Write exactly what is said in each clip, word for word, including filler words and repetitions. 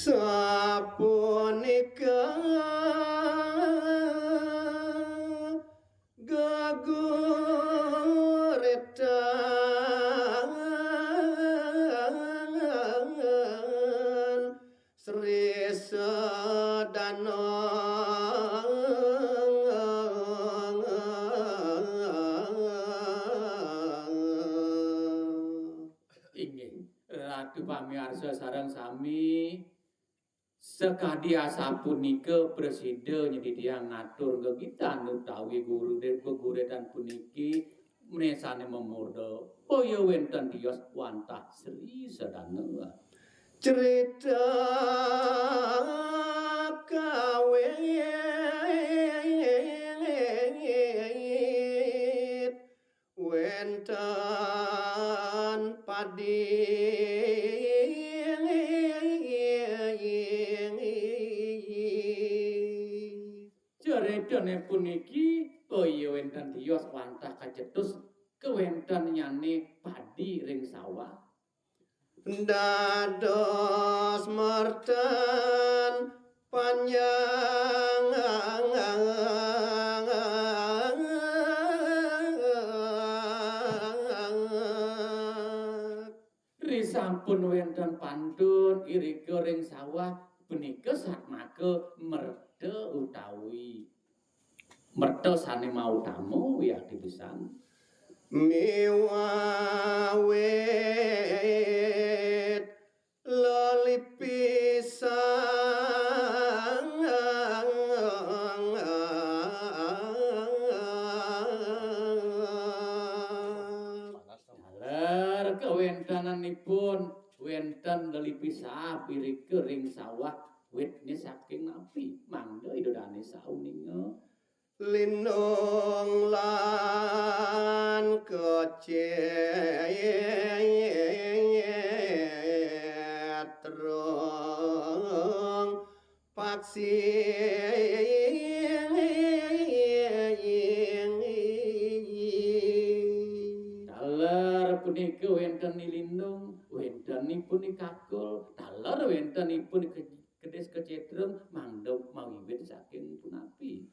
Sapunika geguretan Sri Sedana. Inggih, Ratu pamiarsa sareng sami, sakadi asapunika prasida nyidhi titiang ngatur gegitan utawi guru de-, geguretan puniki mresane mamurda boya wenten tios wantah Sri Sedana. Cerita kawit wenten padi. Ceritane puniki, oh iya, wenten tios wantah kacetus kawentennyane padi ring sawah. Dados mertan panjang. Risampun wenten pantun irika ring sawah, punika satmaka merta utawi merta sane mautama wiakti pisan. Miwawit lelipisan. Taler kawentenanipun wenten lelipi saha irika ring sawah, witne saking napi? Mangda Ida Dane sauninga. Lindung lan kecetrung paksi. Taler punika wenten I Lindung, wenten ipun I Kakul, taler wenten ipun I Ke-, Kedis Kecetrung, mangda mawiwit saking punapi?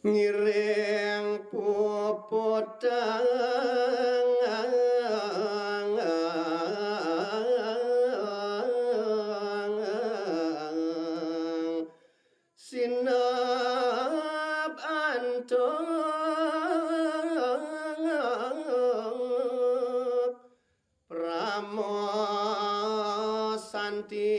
Ngiring puputang sineb antuk Parama Santi.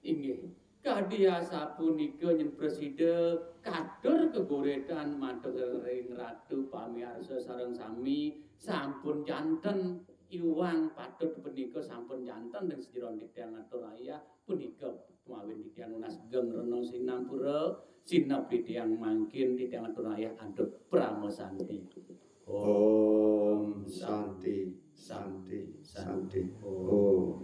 Inggih, kadi asapunika nyen prasida katur kaguretan mantuk ring Ratu pamiarsa sareng sami, sampun janten iwang patut punika sampun janten ring sajeroning titiang atur ayah punika. Mawin titiang nunas geng rena sinampura, sineb titiang mangkin titiang atur ayah antuk Parama Santi. Om Santi, Santi, Santi. Om.